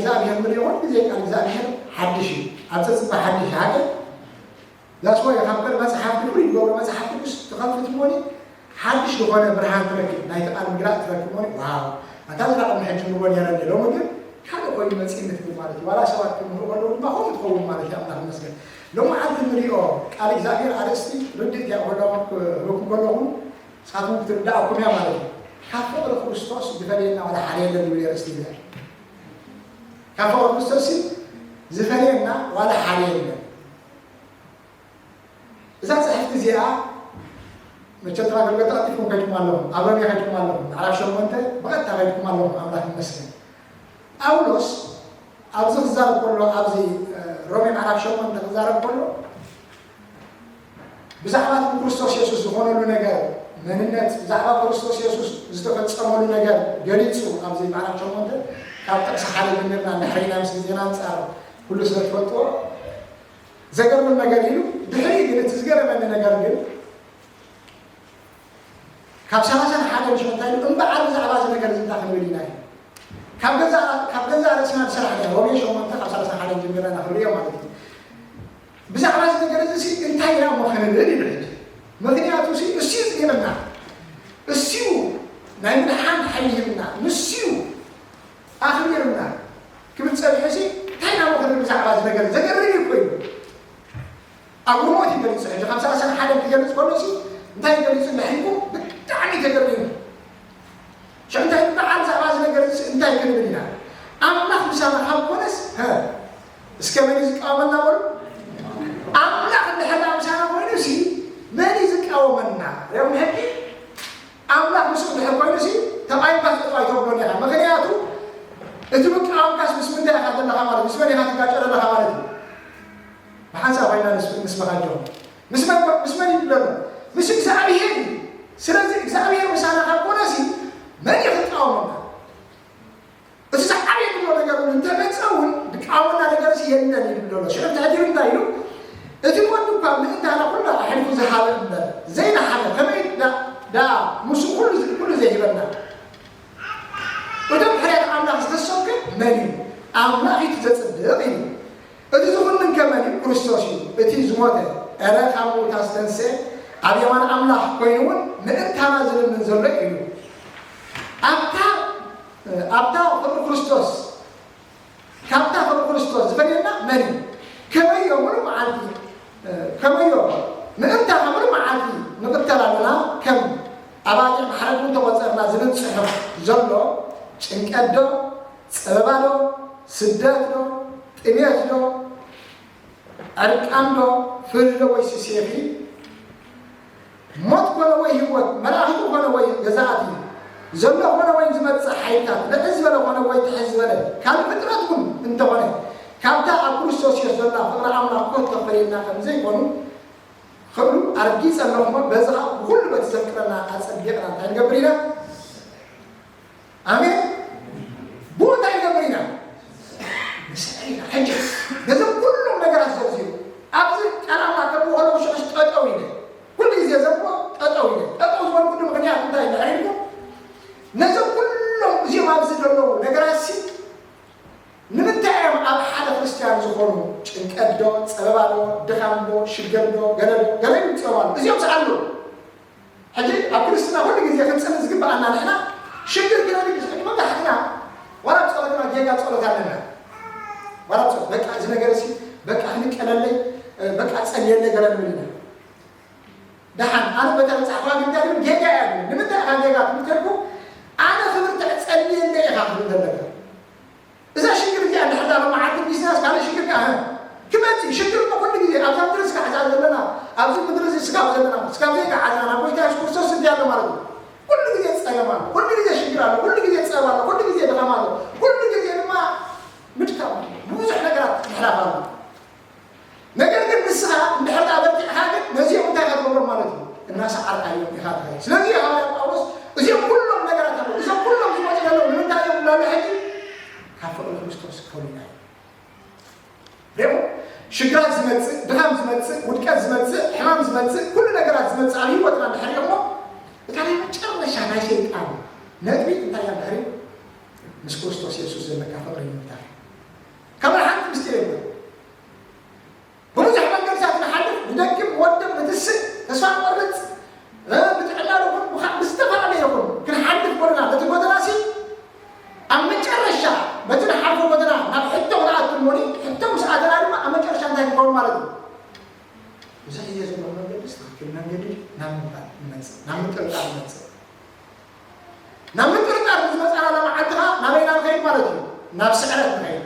እግዚኣብሔር ንሪኦ ኩሉ ግዜ ቃል እግዚኣብሔር ሓድሽ እዩ። ኣብ ተፅባ ሓድሽ ሓደ ዛስዋ ካብ ቅድሚ መፅሓፍ ቅዱስ ዝገብሮ መፅሓፍ ቅዱስ ትኸፍት እሞኒ ሓድሽ ዝኾነ ብርሃን ትረክብ፣ ናይቲ ቃል ምግላፅ ትረክብ እሞኒ ዋው ኣታ ዝራቕ ምሕጂ ንብሎ ነረ እንደ ሎሚ ግን ካልእ ኮይኑ መፂእኒ ትብል ማለት እዩ። ዋላ ሰባት ክምህሩ ከለዉ ድማ ከምኡ ትኸውን ማለት እዩ። ኣምላኽ ይመስገን። ሎሚ ዓልቲ ንሪኦ ቃል እግዚኣብሔር ኣርእስቲ ርድእት እያ ከለኹ ክህበኩም ከለኹ ንሳትኩም ክትርዳእኩም እያ ማለት እዩ። ካብ ፍቕሪ ክርስቶስ ዝፈልየና ዋላ ሓደ የለን ይብል ኣርእስቲ ይብል። ካብ ፍቕሪ ክርስቶስ ዝፈልየና ዋላ ሓደ የለን። እዛ ጽሕፍቲ እዚኣ መቸም ተራ ገልገል ተቐልጢፍኩም ከይድኩም ኣለኹም፣ ኣብ ሮሜ ከይድኩም ኣለኹም፣ ምዕራፍ ሸሞንተ ብቐጥታ ከይድኩም ኣለኹም። ኣምላኽ ይመስገን። ጳውሎስ ኣብዚ ክዛረብ ከሎ ኣብዚ እ፣ ሮሜ ምዕራፍ ሸሞንተ ክዛረብ ከሎ ብዛዕባ እቲ ብክርስቶስ የሱስ ዝኾነሉ ነገር መንነት ብዛዕባ ክርስቶስ የሱስ ዝተፈጸመሉ ነገር ገሊጹ ኣብዚ ምዕራፍ ሸሞንተ ካብ ጥቕሲ ሓደ ጀሚርና ንድሕሪና ምስ ግዜና ኣንጻር ኩሉ ስለ ትፈልጥዎ ዘገርም ነገር ኢሉ ድሕሪ ግን እቲ ዝገረመኒ ነገር ግን ካብ ሰላሳን ሓደን ሽዑ እንታይ ኢሉ እምበኣር ብዛዕባ እዚ ነገር እዚ እንታይ ክንብል ኢና ኢሉ ካብ ገዛ ካብ ገዛ ርእስና ዝሰራሕና ሮሜ ሸሞንተ ካብ ሰላሳን ሓደን ጀሚርና ኢና ክንርእዮ ማለት እዩ። ብዛዕባ እዚ ነገር እዚ ሲ እንታይ ኢና እሞ ክንብል ይብል። ምክንያቱ ሲ እሱ እዩ ዝገበና፣ እሱ ናይ ምድሓን ሓይሊ ይህብና፣ ንሱ እዩ ኣኽቢርና ክብል ጸኒሑ ሲ እንታይ ኢና እሞ ክንብል ብዛዕባ እዚ ነገር ዘገርም እዩ ኮይኑ ኣብ ሞት ይገልጽ ሕጂ ካብ ሰላሳን ሓደን ክገልጽ ከሎ ሲ እንታይ ገሊጹ እንድሕሪኩም ብጣዕሚ ተገርሚሙ ሽዑ እንታይ በዓል ብዛዕባ እዚ ነገር እዚ እንታይ ክንብል ኢና ኣምላኽ ምሳና ካብ ኮነስ ሀ እስከ መን እዩ ዝቃወመና በሉ ኣምላኽ እንድሕር ምሳና ኮይኑ ሲ መን እዩ ዝቃወመና ሪኦም ሕጂ ኣምላኽ ምስኡ እንድሕር ኮይኑ ሲ ተባይካ ስጠጡ ኣይተብሎን ኢኻ ምክንያቱ እቲ ምቃወምካስ ምስ ምንታይ ኢኻ ዘለኻ ማለት ምስ መን ኢኻ ትጋጨ ዘለኻ ማለት እዩ ብሓንሳብ ኮይና ንስምኻ ጆ ምስ መን ምስ መን ይብለሉ ምስ እግዚኣብሔር እዩ ስለዚ እግዚኣብሔር ምሳና ካብ ኮነሲ መን እዩ ክቃወመና እቲ ዝዓበየ ዝብሎ ነገር እውን እንተመፀ እውን ዝቃወመና ነገር ሲ የለን እዩ ዝብሎ ኣሎ ሽዑ ትሕቲሉ እንታይ ኢሉ እቲ ወዱ እኳ ምእንታና ኩሉ ኣሕሊፉ ዝሃበ እምበር ዘይናሓበ ከመይ ዳ ምስ ኩሉ ኩሉ ዘይህበና እቶም ሕርያት ኣምላኽ ዝኸሶም ግን መን እዩ ኣምላኽ እዩ ዘፅድቕ ኢሉ እቲ ዝኹንን ከመን እዩ ክርስቶስ እዩ እቲ ዝሞተ እረ ካብ ምውታ ዝተንስአ ኣብ የማን ኣምላኽ ኮይኑ እውን ምእንታና ዝልምን ዘሎ ኢሉ ኣብታ ኣብታ ፍቅሪ ክርስቶስ ካብታ ፍቅሪ ክርስቶስ ዝፈልየና መን እዩ ከመዮ ሙሉ መዓልቲ ከመዮ ምእንታ ሙሉ መዓልቲ ንቅተል ኣለና ከም ኣባጊዕ ማሕረድ እውን ተቆፀርና ዝብል ፅሑፍ ዘሎ ጭንቀት ዶ ፀበባ ዶ ስደት ዶ ጥሜት ዶ ዕርቃን ዶ ፍርዲ ዶ ወይስ ሴፍ እዩ ሞት ኮነ ወይ ህይወት መላእኽቲ ኮነ ወይ ገዛእቲ ዘሎ ኮነ ወይ ዝመፅእ ሓይልታት ልዕል ዝበለ ኮነ ወይ ትሕት ዝበለ ካልእ ፍጥረት እውን እንተኾነ ካብታ ኣብ ክርስቶስ የሱስ ዘላ ፍቕሪ ኣምላኽ ኮት ተፈለየና ከም ዘይኮኑ ክብሉ ኣርጊፀ ኣለኹሞ በዚ ከዓ ብኩሉ በቲ ዘፍቅረና ኣፀቢቕና እንታይ ንገብር ኢና ኣሜን ብኡ እንታይ ንገብር ኢና ንስዕር ኢና ሕጂ ነዞም ኩሎም ነገራት ዘርዚሩ ኣብዚ ቃል ኣምላኽ ከብኡ ከለዉ ሽዑስ ጠጠው ኢለ ኩሉ ግዜ ዘብዎ ጠጠው ኢለ ጠጠው ዝበልኩሉ ምክንያት እንታይ እንድሕር ኢልኩም ነዞም ኩሎም እዚኦም ኣብዚ ዘለዉ ነገራት ሲ ንምንታይ እዮም ኣብ ሓደ ክርስትያን ዝኾኑ ጭንቀት ዶ ፀበባ ዶ ድኻም ዶ ሽግር ዶ ገለ ዶ ገለ ይምፅኦም ኣሉ እዚኦም ሰኣሉ ሕጂ ኣብ ክርስትና ኩሉ ግዜ ክንፅሊ ዝግበኣና ንሕና ሽግር ክነብል ዝሕጂ መብዛሕትና ዋላ ኣብ ፀሎትና ጌጋ ፀሎት ኣለና ዋላ ኣብ ፀሎት በቃ እዚ ነገር ሲ በቃ ክንቀለለይ በቃ ፀልየለይ ገለ ንብል ኢና ደሓን ኣነ በታ በፃሕዋ ግዳ ግን ጌጋ እያ ግን ንምንታይ ኢኻ ጌጋ ትምተልኩ ኣነ ክብርቲ ፀልየለይ ኢኻ ክብል ዘለካ እዛ ሽግር እዚኣ እንድሕር ዳ መዓልቲ ቢዝነስ ካልእ ሽግር ከኣ ክመጽእ ሽግር እኮ ኩሉ ግዜ ኣብዛ ምድሪ ስጋዕ ዘለና ኣብዚ ምድሪ እዚ ስጋብ ዘለና ስጋብ ዘይከዓልና ናብ ጎይታ የሱስ ክርስቶስ እንታይ ኣሎ ማለት እዩ ኩሉ ግዜ ጸገም ኣሎ ኩሉ ግዜ ሽግር ኣሎ ኩሉ ግዜ ጸብ ኣሎ ኩሉ ግዜ ድኻም ኣሎ ኩሉ ግዜ ድማ ምድካም ኣሎ ብዙሕ ነገራት ምሕላፍ ኣሎ ነገር ግን ንስኻ እንድሕር ዳ በርቲዕኻ ግን ነዚኦም እንታይ ኢኻ ትገብሮም ማለት እዩ እናሰዓርካዮም ኢኻ ትኸይድ ስለዚ ሃዋርያ ጳውሎስ እዚኦም ኩሎም ነገራት ኣለዉ እዞም ኩሎም ዝመፁ ዘለዉ ንምንታይ እዮም ብላሉ ሕጂ ካብ ፍቕሪ ክርስቶስ ከሊና እዩ ሪኹም ሽግራት ዝመፅእ ድኻም ዝመፅእ ውድቀት ዝመፅእ ሕማም ዝመፅእ ኩሉ ነገራት ዝመፅእ ኣብ ህይወትና እንድሕር እሞ እታ ናይ መጨረሻ ናይ ሰይጣን ነጥቢ እንታይ እያ እንድሕር ምስ ክርስቶስ የሱስ ዘለካ ፍቕሪ ንምፍታር ምስጢር የለን። ብብዙሕ መንገድታት ንሓልፍ፣ ንደክም፣ ንወድቕ፣ ንትስእ፣ ተስፋ ንቆርጽ፣ እ፣ ብጥዕና ይኹን ብኻ-፣ ብዝተፈላለየ ይኹን ክንሓልፍ ከለና፣ ነቲ ጎደናሲ ኣብ መጨረሻ በቲ ንሓልፎ ጎደና ናብ ሕቶ ክንኣቱ እሞኒ፣ ሕቶ ምስ ኣተና ድማ ኣብ መጨረሻ እንታይ ክኸውን ማለት እዩ? እዚ ሒዘ ዘለኹ መንገድስ ትኽክል መንገዲ ድዩ? ናብ ምባል ንመጽእ፣ ናብ ምጥርጣር ንመጽእ። ናብ ምጥርጣር ምስ መጻና መዓልቲ ኸኣ ናበይና ንኸይድ ማለት እዩ? ናብ ስዕረት ንኸይድ።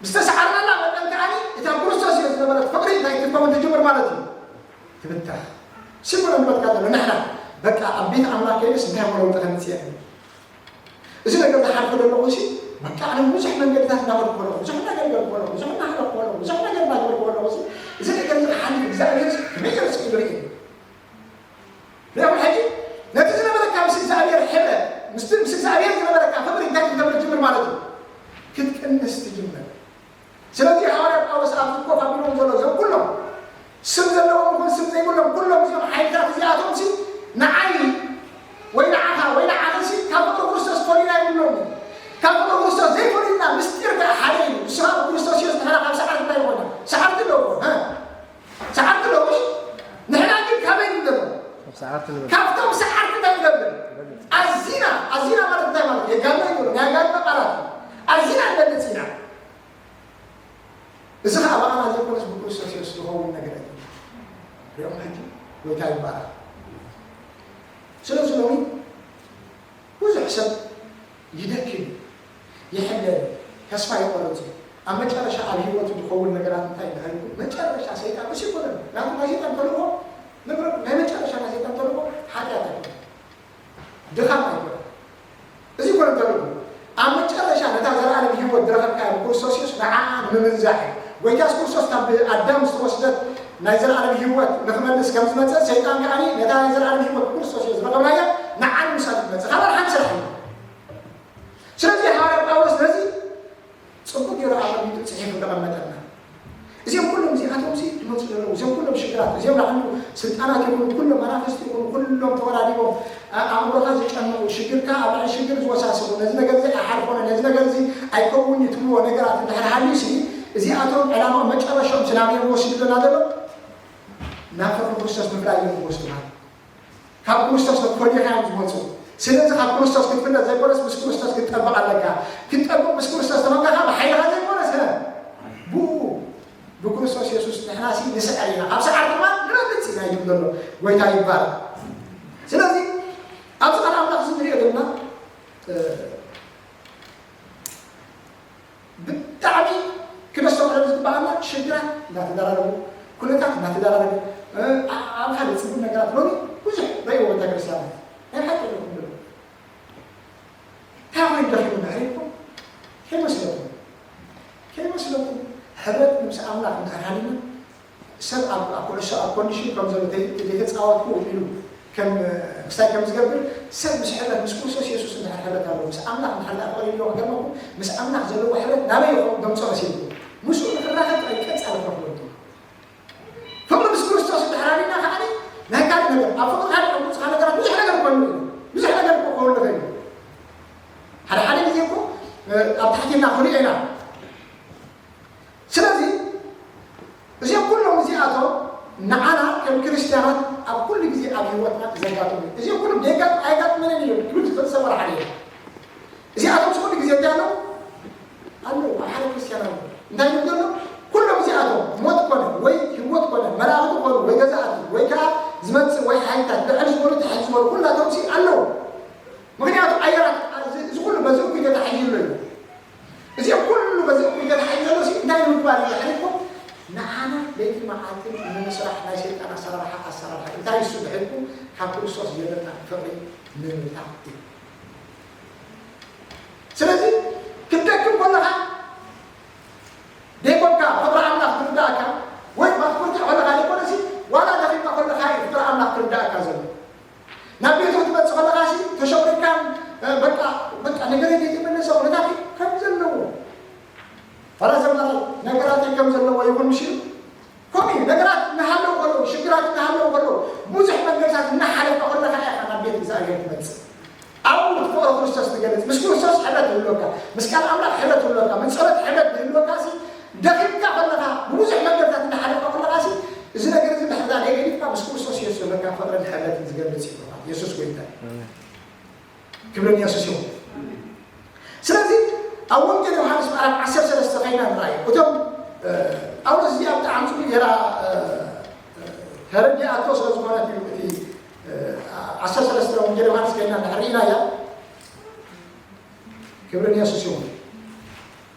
ምስ ተሳዕርናላ መጠን ከኣ እታ ክርስቶስ ኢየሱስ ዝነበረት ፍቕሪ እንታይ ክትከውን ትጅምር ማለት እዩ? ትብተኽ። ሲምቦል እንበትካ ዘሎ ንሕና በቃ ኣብ ቤት ኣምላኽ ከይደስ እንታይ እሞ ለውጢ ከምጽእ እየ? እዚ ነገር ዝሓልፈ ዘለኹ ሲ በቃ ኣነ ብዙሕ መንገድታት እናኸድኩ ከለኹ፣ ብዙሕ እናገልገልኩ ከለኹ፣ ብዙሕ እናሕለፍኩ ከለኹ፣ ብዙሕ ነገር እናገበርኩ ከለኹ ሲ እዚ ነገር እዚ ክሓልፍ እግዚኣብሔር ሲ ከመይ ገይሩ ስኢሉ ርእየ? ርኢኹም ሕጂ ነቲ ዝነበረካ ምስ እግዚኣብሔር ሕብረት፣ ምስቲ ምስ እግዚኣብሔር ዝነበረካ ፍቕሪ እንታይ ክትገብር ትጅምር ማለት እዩ? ክትቅንስ ትጅምር። ስለዚ ሃዋርያ ጳውሎስ ኣብዚ ኮፍ ኣቢሎም ዘሎ እዞም ኩሎም ስም ዘለዎም ይኹን ስም ዘይብሎም ኩሎም እዚኦም ሓይልታት እዚኣቶም ሲ ንዓይ ወይ ንዓኻ ወይ ንዓኺ ሲ ካብ ፍቕሪ ክርስቶስ ፈሊና የብሎም እዩ። ካብ ፍቕሪ ክርስቶስ ዘይፈሊና ምስጢር ከኣ ሓደ እዩ። ንሱ ከዓ ብክርስቶስ ኢየሱስ ንሕና ካብ ሰዓርቲ እንታይ ይኾና? ሰዓርቲ ኣለዎ። እ? ሰዓርቲ ኣለዎ። ንሕና ግን ካበይ ንብለሎ? ካብ ሰዓርቲ ንበልጽ። ካብቶም ሰዓርቲ እንታይ ንገብር? ንበልጽ። ኣዚና፣ ኣዚና ማለት እንታይ ማለት? የጋኖ ይብሉ፣ ናይ ኣጋንንት ቃላት። ኣዚና ንበልጽ ኢና። እዚ ኸኣ ብኣና ዘይኮነስ ብክርስቶስ ኢየሱስ ዝኸውን ነገር እዩ። ሪኦም ሕጂ ጎይታ ይባረኽ። ስለዚ ሎሚ ብዙሕ ሰብ ይደክም እዩ፣ ይሕለል እዩ፣ ተስፋ ይቆርጽ እዩ። ኣብ መጨረሻ ኣብ ህይወቱ ዝኸውን ነገራት እንታይ እንተሃልኩ መጨረሻ ሰይጣን እሱ ይኮነን ናቱ ናይ ሰይጣን ተልእኮ ንብረት ናይ መጨረሻ ናይ ሰይጣን ተልእኮ ሓጢኣት ኣይኮነን፣ ድኻም ኣይኮነን። እዚ ይኮነን ተልእኮ ኣብ መጨረሻ ነታ ዘለኣለም ህይወት ዝረኸብካያ ብክርስቶስ ኢየሱስ ንዓ ንምምንዛዕ እዩ። ጎይታ የሱስ ክርስቶስ ካብ ኣዳም ዝተወስደት ናይ ዘለኣለም ህይወት ንክመልስ ከም ዝመፀ ሰይጣን ከዓኒ ነታ ናይ ዘለኣለም ህይወት ብክርስቶስ ኢየሱስ ዝረኸብናያ ንዓ ንምሳት ይመፅእ። ካባና ሓንቲ ስራሕ እዩ። ስለዚ ሃዋርያ ጳውሎስ ነዚ ጽቡቅ ገይሩ ኣቐሚጡ ጽሒፉ ዘቐመጠልና። እዚኦም ኩሎም እዚኣቶም ሲ ዝመጹ ዘለዉ፣ እዚኦም ኩሎም ሽግራት፣ እዚኦም ንዓኑ ስልጣናት ይኹኑ፣ ኩሎም መናፍስቲ ይኹኑ፣ ኩሎም ተወዳዲቦም ኣ-፣ ኣእምሮኻ ዝጨንቑ፣ ሽግርካ ኣብ ልዕሊ ሽግር ዝወሳስቡ፣ ነዚ ነገር እዚ ኣይሓልፎን፣ ነዚ ነገር እዚ ኣይከውን እዩ ትብልዎ ነገራት እንድሕር ሃልዩ ሲ፣ እዚኣቶም ዕላማኦም መጨረሻኦም ሲ ናበይ እዮም ዝወስዱ ዘለና ዘሎ? ናብ ፍቕሪ ክርስቶስ ምፍላይ እዮም ዝወስዱኻ። ካብ ክርስቶስ ፈሊኻ እዮም ዝመፁ። ስለዚ ካብ ክርስቶስ ክትፍለ ዘይኮነስ ምስ ክርስቶስ ክትጠብቕ ኣለካ። ክትጠብቕ ምስ ክርስቶስ ተኾንካ ከዓ ብሓይልኻ ዘይኮነስ፣ እ፣ ብኡ ብክርስቶስ የሱስ ንሕና ሲ ንስዕር ኢና። ካብ ሰዓር ድማ ንበልፅ ኢና ይብል ዘሎ ጎይታ ይባረክ። ስለዚ ኣብዚ ቃል ኣምላኽ እዚ ንሪኦ ዘለና፣ እ፣ ብጣዕሚ ክነስተውዕሎ ዝግባኣና ሽግራት እናተደራረቡ፣ ኩነታት እናተደራረቡ፣ እ፣ ኣ-፣ ኣብ ሓደ ፅቡቅ ነገራት ሎሚ ብዙሕ ረእይዎ ቤተክርስትያናት ናይ ሓቂ ኣለኩም ዶ? እንታይ ኮይኑ ደኺሙ እንድሕር ኢልኩም ከይመስለኩም፣ ከይመስለኩም ሕብረት ምስ ኣምላኽ እንድሕር ሃሊና ሰብ ኣብ፣ ኣብ ኩዕሶ ኣብ ኮንዲሽን ከም ዘሎ ተይ-፣ ዘይተጻወትኩ ኢሉ ከም፣ ክስታይ ከም ዝገብር ሰብ ምስ ሕብረት ምስ ክርስቶስ የሱስ እንድሕር ሕብረት ኣለዎ። ምስ ኣምላኽ እንድሕር ደኣ ፍቕሪ ኢልዎ ክገርመኩም፣ ምስ ኣምላኽ ዘለዎ ሕብረት ናበይ ይኸውን ደምጾ መሲልኩም። ምስኡ ንኽራኸብ ጥራይ ቀጻሊ ክረኽበኩም። ፍቕሪ ምስ ክርስቶስ እንድሕር ኣሊና ከዓኒ ናይ ካልእ ነገር፣ ኣብ ፍቕሪ ካልእ ዕምቁጽኻ ነገራት ብዙሕ ነገር እኮ ኣሎ። ብዙሕ ነገር እኮ ክህሉ ይኽእል እዩ። ሓደ ሓደ ግዜ እኮ፣ እ፣ ኣብ ታሕቲና ክንሪኦ ኢና። ስለዚ እዚኦም ኩሎም እዚኣቶም ንዓና ከም ክርስትያናት ኣብ ኩሉ ግዜ ኣብ ህይወትና ዘጋጥሙ እዮም። እዚኦም ኩሎም ደጋጥ-፣ ኣይጋጥመንን እዮም ክብል ዝኽእል ሰብ ዋላ ሓደ የለን። እዚኣቶም ኩሉ ግዜ እንታይ ኣለዉ? ኣለዉ። ኣብ ሓደ ክርስትያን ኣለዉ። እንታይ ይብሉ ዘለዉ? ኩሎም እዚኣቶም ሞት ኮነ ወይ ህይወት ኮነ መላእኽቲ ኮኑ ወይ ገዛእቲ ወይ ከኣ ዝመጽእ ወይ ሓይልታት ልዕል ዝበሉ ታሕቲ ዝበሉ ኩላቶም ሲ ኣለዉ። ምኽንያቱ ኣየራት እዚ፣ እዚ ኩሉ በዚ እኩይ ተታሒዙ ኣሎ እዩ። እዚ ኩሉ በዚ እኩይ ተታሒዙ ዘሎ ሲ እንታይ ንምግባር እዩ ድሕሪትኩም? ንዓና ለይቲ መዓልቲ ንምስራሕ ናይ ሰይጣን ኣሰራርሓ ኣሰራርሓ እዩ። እንታይ እሱ ድሕሪትኩም? ካብ ክርስቶስ ዘለና ፍቕሪ ንምብታን እዩ። ስለዚ ክትደክም ከለኻ ደይኮንካ ፍቕሪ ኣምላኽ ዝርዳእካ ወይ ማኽብርቲ ከለኻ ደይኮነሲ ዋላ ደኺምካ ከለኻ እዩ ፍቕሪ ኣምላኽ ክርዳእካ ዘሎ። ናብ ቤቱ ክትመጽእ ከለኻሲ ተሸቂልካን፣ እ፣ በቃ፣ በቃ ነገረይ ዘይተመለሰ ኩነታት ከም ዘለዎ። ዋላ ዘማሪ ነገራተይ ከም ዘለዎ ይኹን ምሽ ኢሉ። ከምኡ እዩ። ነገራት እናሃለዉ ከለዉ፣ ሽግራት እናሃለዉ ከለዉ፣ ብዙሕ መንገድታት እናሓለፍካ ከለኻ ኢኻ ናብ ቤት እግዚኣብሔር ትመጽእ። ኣብኡ እቲ ፍቕሪ ክርስቶስ ትገልጽ። ምስ ክርስቶስ ሕብረት ይህልወካ። ምስ ቃል ኣምላኽ ሕብረት ይህልወካ። ምስ ጸሎት ሕብረት ይህልወካሲ ደኺም ብዙሕ ነገርታት እንዳሓለፍካ ከለኻሲ፣ እዚ ነገር እዚ እንድሕር ደኣ ደይገዲፍካ፣ ምስ ክርስቶስ የሱስ ዘለካ ፍቕርን ሕብረትን ዝገልጽ እዩ። የሱስ ጎይታ እዩ። ክብሪ ንየሱስ ይኹን። ስለዚ ኣብ ወንጌል ዮሃንስ ምዕራፍ ዓሰርተ ሰለስተ ኸይና ንርኣዮ። እቶም፣ እ፣ ጳውሎስ እዚኣ ብጣዕሚ ጽቡቕ ጌራ፣ እ፣ እ፣ ተረዲኣቶ ስለ ዝኾነት እዩ እቲ፣ እ፣ ዓሰርተ ሰለስተ ወንጌል ዮሃንስ ኸይና እንድሕር ርኢናያ፣ ክብሪ ንየሱስ ይኹን።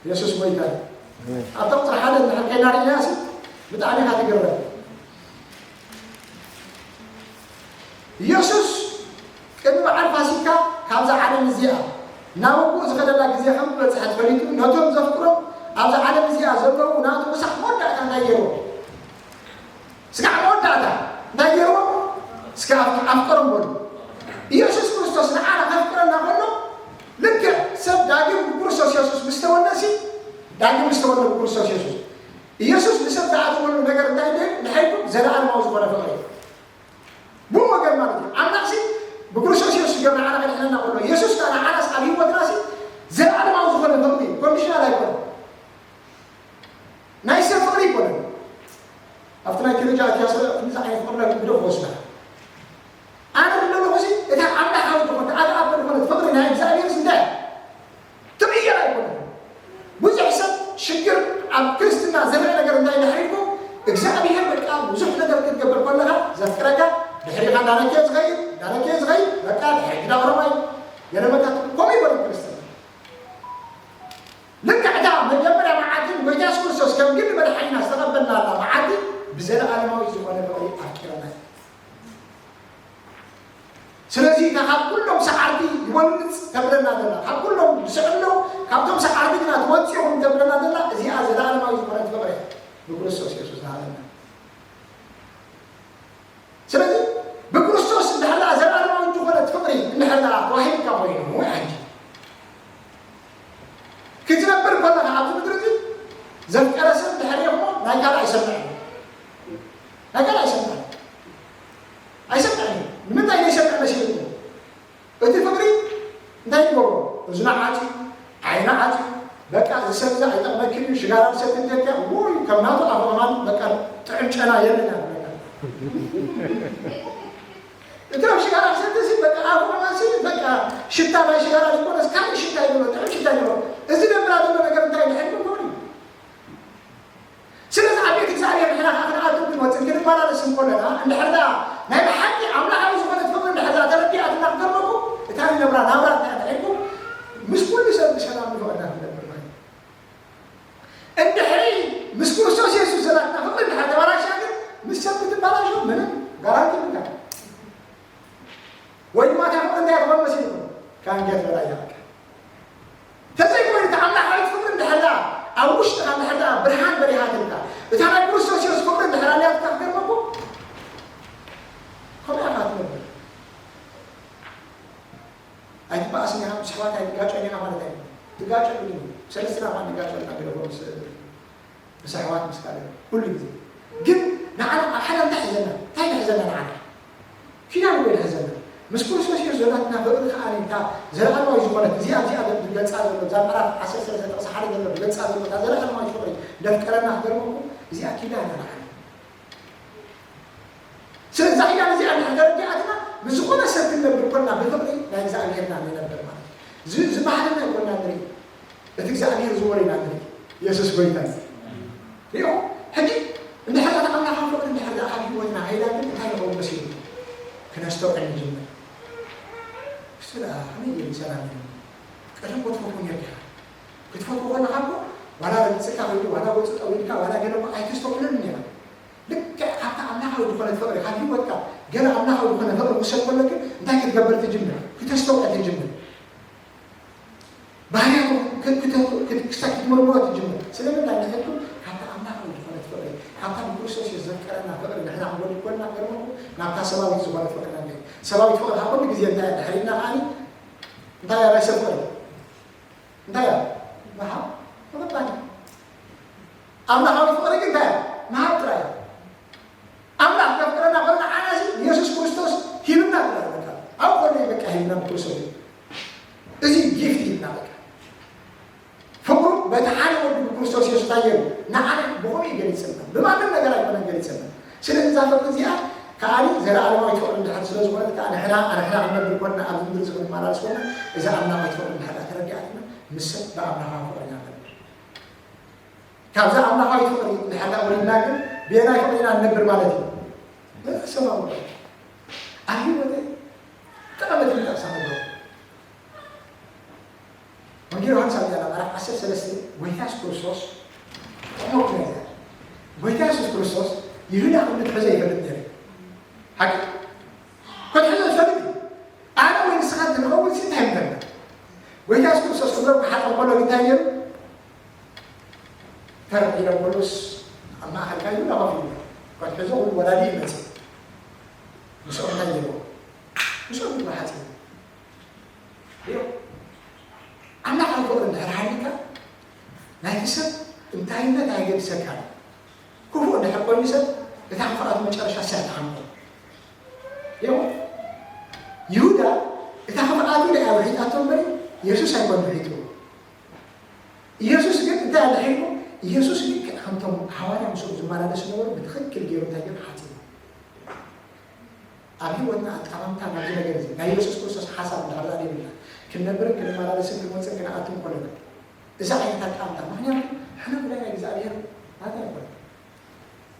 የሱስ ጎይታ እዩ። ኣብታ ቁጽሪ ሓደ እንድሕር ኸይና ርኢናያሲ ብጣዕሚ ኢኻ ትግረም። የሱስ ቅድሚ በዓል ፋሲካ ካብዛ ዓለም እዚኣ ናብ ኣቦኡ ዝኸደላ ግዜ ከም ዝበጽሐት ፈሊጡ፣ ነቶም ዘፍቅሮም ኣብዛ ዓለም እዚኣ ዘለዉ ናቱ ክሳዕ መወዳእታ እንታይ ገይርዎም? ስጋዕ መወዳእታ እንታይ ገይርዎም? እስከ ኣፍ-፣ ኣፍቅሮም በሉ። ኢየሱስ ክርስቶስ ንዓና ከፍቅረና ከሎ፣ ልክዕ ሰብ ዳግም ብክርስቶስ የሱስ ምስ ተወልደሲ፣ ዳግም ምስ ተወልደ ብክርስቶስ የሱስ፣ ኢየሱስ ንሰብ ዝኣተወሉ ነገር እንታይ ድዩ? ንሓይኩም ዘለኣለማዊ ዝኾነ ፍቕሪ እዩ። ብኡ ወገን ማለት እዩ። ኣምላኽሲ ብክርስቶስ የሱስ ገር ንዓና ከድሕነና ከሎ፣ የሱስ ከኣ ንዓናስ ኣብ ህይወትናሲ ዘለኣለማዊ ዝኾነ ፍቕሪ፣ ኮንዲሽናል ኣይኮነን። ናይ ሰብ ፍቕሪ ኣይኮነን። ኣብቲ ናይ ቴዎሎጂ ኣትያ ስለ ክንዚ ዓይነት ፍቕሪ ግደፍ ወስዳ። ኣነ ዘለኹሲ እታ ኣምላኻዊ ዝኾነት፣ ኣጋኣበ ዝኾነት ፍቕሪ ናይ እግዚኣብሔርስ እንታይ? ትቕየር ኣይኮነን። ብዙሕ ሰብ ሽግር ኣብ ክርስትና ዝርአ ነገር እንታይ ድሕሪ ኢልኩም፣ እግዚኣብሔር በቃ ብዙሕ ነገር ክትገብር ከለኻ ዘፍቅረካ፣ ድሕሪኻ እንዳነከየ ዝኸይድ፣ እንዳነከየ ዝኸይድ፣ በቃ ድሕሪ ግዳ ኦሮማይ ገለ መታት ከምኡ ይበሉ ክርስትና። ልክዕ እታ መጀመርያ መዓልቲ ንጎይታ የሱስ ክርስቶስ ከም ግሊ መድሓኒና ዝተቐበልናላ መዓልቲ ብዘለኣለማዊ ዝኾነ ፍቕሪ ኣፍቂረና እዩ። ስለዚ እታ ካብ ኩሎም ሰዓርቲ ይወንጽ ተብለና ዘላ፣ ካብ ኩሎም ዝስዕሉ፣ ካብቶም ሰዓርቲ ግና ትወጽእ ኢኹም ተብለና ዘላ፣ እዚኣ ዘለኣለማዊ ዝኾነት ፍቕሪ እያ ብክርስቶስ የሱስ ዝሃበና። ስለዚ ብክርስቶስ እንድሕር ደኣ ዘለኣለማዊ ዝኾነት ፍቕሪ እንድሕር ደኣ ተዋሂብካ ኮይኑ፣ ሕጂ ክትነብር ከለኻ ኣብዚ ምድሪ እዚ ዘፍቀረ ሰብ እንድሕር እሞ ናይ ካልእ ኣይሰምዕን እዩ። ናይ ካልእ ኣይሰምዕን። ኣይሰምዕን እዩ። ንምንታይ ዘይሰምዕ መሲልኩም? እቲ ፍቕሪ እንታይ ይገብሮ? እዝና ዓጽዩ፣ ዓይና ዓጽዩ፣ በቃ እዚ ሰብ እዚ ኣይጠቕመክን እዩ፣ ሽጋራ ዝሰቲ እንተልክያ፣ ውይ፣ ከም ናቱ ኣፉ ከማን በቃ ጥዑም ጨና የለን እያ ትብለካ። እቲ ኣብ ሽጋራ ዝሰቲ እዚ በቃ ኣፉ ከማን ሲ በቃ ሽታ ናይ ሽጋራ ዘይኮነስ ካልእ ሽታ ይብሎ፣ ጥዑም ሽታ ይብሎ። እዚ ደምራ ዘሎ ነገር እንታይ ድሕር ይኸውን እዩ? ስለዚ ኣብ ቤት እግዚኣብሔር ንሕና ከዓ ክንኣቱ ክንወፅእ ክንመላለስ እንከለና፣ እንድሕር ደኣ ናይ ብሓቂ ኣምላኻዊ ዝኾነት ፍቕሪ እንድሕር ደኣ ተረዲኣትና ክገርመኩም፣ እታ ንነብራ ናብራ እንታይ ድሒርኩም፣ ምስ ኩሉ ሰብ ብሰላም ንፍቕርና ክንነብር ማለት እዩ። እንድሕሪ ምስ ክርስቶስ የሱስ ዘላትና ፍቕሪ እንድሕር ተበላሽያ ግን፣ ምስ ሰብ ክትበላሾ ምንም ጋራንቲ የብልካን። ወይ ድማ እታ ፍቕሪ እንታይ ትኾን መሲልኩም? ካንገት በላይ እያ በቃ። ተዘይኮይኑ፣ እታ ኣምላኻዊት ፍቕሪ እንድሕር ደኣ ኣብ ውሽጥኻ እንድሕር ደኣ ብርሃን በሪሃትልካ፣ እታ ናይ ክርስቶስ የሱስ ፍቕሪ እንድሕር ኣልያትካ ክገርመኩም፣ ከምኡ ኢኻ ትነብር። ኣይትበኣስን ኢኻ፣ ምስ ኣሕዋት ኣይትጋጨን ኢኻ ማለት ኣይኮነን። ትጋጨ ግን እዩ። ሰለስትና እኳ ንጋጨ ኢና፣ ግደፎ ምስ ምስ ኣሕዋት ምስ ካልእ ኩሉ ግዜ። ግን ንዓና ኣብ ሓደ እንታይ ሒዘና? እንታይ ሒዘና ንዓና? ኪዳን እኮ እዩ ሒዘና። ምስ ክርስቶስ ኢየሱስ ዘላትና ፍቕሪ ከኣ እታ ዘለኣለማዊ ዝኾነት እዚኣ፣ እዚኣ ዝገልጻ ዘሎ፣ እዛ ምዕራፍ ዓሰርተ ሰለስተ ጥቕሲ ሓደ ዘሎ ዝገልጻ ዘሎ እታ ዘለኣለማዊት ፍቕሪ ዘፍቀረና ክገርመኩም፣ እዚኣ ኪዳን እያ ንዓና። ስለዚ እዛ ኪዳን እዚኣ እንድሕር ተረዲኣትና፣ ምስ ዝኾነ ሰብ ክንነብር ኮና ብፍቕሪ ናይ እግዚኣብሄርና ንነብር ማለት እዩ። ዝ-፣ ዝበሃለና ኣይኮና ንርኢ። እቲ እግዚኣብሔር ዝበሎ ኢና ንርኢ። የሱስ ጎይታ እዩ። ሪኦ፣ ሕጂ እንድሕር እታ ኣምላኻዊ ፍቕሪ እንድሕር ደኣ ካብ ህይወትና ከይዳ ግን እንታይ ንኸውን መሲሉ? ክነስተውዕል ንጅምር። እሱ ደኣ ከመይ ገይሩ ሰላም እዩ? ቀደም ክትፈትዎ ነይርካ ኢኻ። ክትፈትዎ ከለኻ እኮ ዋላ ረጊጽካ ከይዱ፣ ዋላ ገጹ ጠዊድካ፣ ዋላ ገለ እኮ ኣይተስተውዕለሉን ነይራ። ልክዕ ካብታ ኣምላኻዊ ዝኾነት ፍቕሪ፣ ካብ ህይወትካ ገለ ኣምላኻዊ ዝኾነ ፍቕሪ ክውሰድ ከሎ ግን እንታይ ክትገብር ትጅምር? ክተስተውዕል ትጅምር። ባህርያቱ ክስታይ ክትምርምሮ ትጅምር። ስለምንታይ ንሕልኩም ካብታ ኣምላኻዊ ዝኾነት ፍቕሪ፣ ካብታ ብክርስቶስ የሱስ ዘፍቀረና ፍቕሪ ንሕና ክንወልድ ኮልና ገርመኩም ናብታ ሰባዊት ዝኾነት ፍቕሪ ኢና ንኸይድ። ሰባዊት ፍቕሪ ካብ ኩሉ ግዜ እንታይ እያ? ድሕሪትና ከዓኒ እንታይ እያ? ናይ ሰብ ፍቕሪ እንታይ እያ? ምሃብ ምቕባል። ኣምላኻዊ ፍቕሪ ግን እንታይ እያ? ምሃብ ጥራይ እያ። ኣምላኽ ከፍቅረና ከሎ ንዓና ሲ የሱስ ክርስቶስ ሂብና ጥራይ በቃ። ኣብ ከሎ በቃ ሂብና ብክርስቶስ እዩ። እዚ ጊፍት ሂብና በቃ። ፍቕሩ በቲ ሓደ ወዱ ብክርስቶስ የሱስ እንታይ ገይሩ? ንዓና ብኸምኡ እዩ ገሊጽልና። ፍቕሪ እዚኣ ከኣ ዘለኣለማዊት ፍቕሪ እንድሕር ስለ ዝኾነት ከኣ ንሕና ኣንሕና ክንነብር ኮንና ኣብዚ ምድሪ እዚ ክንመላለስ ኮንና እዛ ኣምላኻዊት ፍቕሪ እንድሕር ተረዲኣትና ምስ ሰብ ብኣምላኻዊ ፍቕሪ ኢና ንነብር። ካብዛ ኣምላኻዊት ፍቕሪ እንድሕር ውሪድና ግን ብየናይ ፍቕሪ ኢና ንነብር ማለት እዩ? ብሰማዊ ፍቕሪ። ኣብ ህይወተይ ጠቐመት ይጠቕሳ ነብሮ። ወንጌል ዮሃንስ ኣብ ዛዕባ ምዕራፍ ዓሰርተ ሰለስተ ጎይታ የሱስ ክርስቶስ ጥዑይ ነገር። ጎይታ የሱስ ክርስቶስ ይሁዳ ከም እትሕዞ ይፈልጥ ነይሩ። ሓቂ ክትሕዞ ዝፈልጥ እዩ። ኣነ ወይ ንስኻ እንተንኸውን ሲ እንታይ ምገርና? ጎይታ የሱስ ክርስቶስ እግሮም ክሓጽብ ከሎ ግን እንታይ ነይሩ? ተር ኢሎም ከሎስ ኣብ ማእኸል ካዩ ኮፍ ኢሉ ክትሕዞ እውን ወላዲ ይመጽእ። ምስኦም እንታይ ነይሩ? ምስኦም እግሩ ሓጺቡ እዩ። ኣምላኻዊ ፍቕሪ እንድሕር ሃልዩካ ናይቲ ሰብ እንታይነት ኣየገድሰካን። ክፉእ እንድሕር ኮይኑ ሰብ እታ ክፍኣቱ መጨረሻ እሳ ትሓምቆ። ይኹን ይሁዳ እታ ክፍኣቱ ደኣ ውሒጣቶ እምበር የሱስ ኣይኮን ውሒጥዎ። ኢየሱስ ግን እንታይ ኣድሒንዎ? ኢየሱስ ልክዕ ከምቶም ሃዋርያ ምስኡ ዝመላለሱ ነበሩ ብትኽክል ገይሩ እንታይ ገይሩ ሓጺቡ። ኣብ ህይወትና ኣጣማምታ ናብዚ ነገር እዚ ናይ የሱስ ክርስቶስ ሓሳብ እንድሕር ደኣ ዘይብልና ክንነብርን ክንመላለስን ክንወፅን ክንኣቱን ከለና እዚ ዓይነት ኣጣምታ ምክንያቱ ሕነ ጉዳይ ናይ እግዚኣብሔር ናታ ኣይኮነ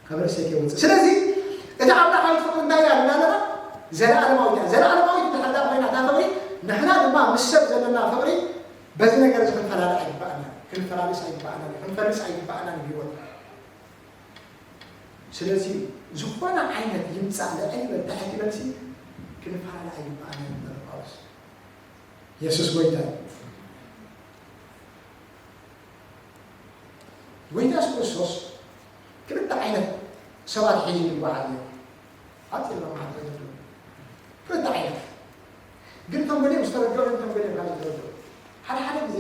ከበረሰይ ከይወፅእ ስለዚ እቲ ኣምላኻዊት ፍቅሪ እንታይ እያ ንብላ ኣለና ዘለኣለማዊት እያ ዘለኣለማዊት እንድሕር ደኣ ኮይና እታ ፍቅሪ ንሕና ድማ ምስ ሰብ ዘለና ፍቅሪ በዚ ነገር እዚ ክንፈላለ ኣይግባኣና ክንፈላለስ ኣይግባኣና ክንፈልስ ኣይግባኣና ንህይወትና ስለዚ ዝኾነ ዓይነት ይምፃእ ልዕል ይበል ታሕት ይበልሲ ክንፈላለ ኣይግባኣና ይበለ ጳውሎስ የሱስ ጎይታ እዩ። ጎይታ የሱስ ክርስቶስ ክልተ ዓይነት ሰባት ሒዙ ይጓዓዝ እዩ። ኣፅል መማሓት ክልተ ዓይነት ግን እቶም ገሊኦም ዝተረድኦም እዮም እቶም ገሊኦም ካብ ዝተረድኦም ሓደ ሓደ ግዜ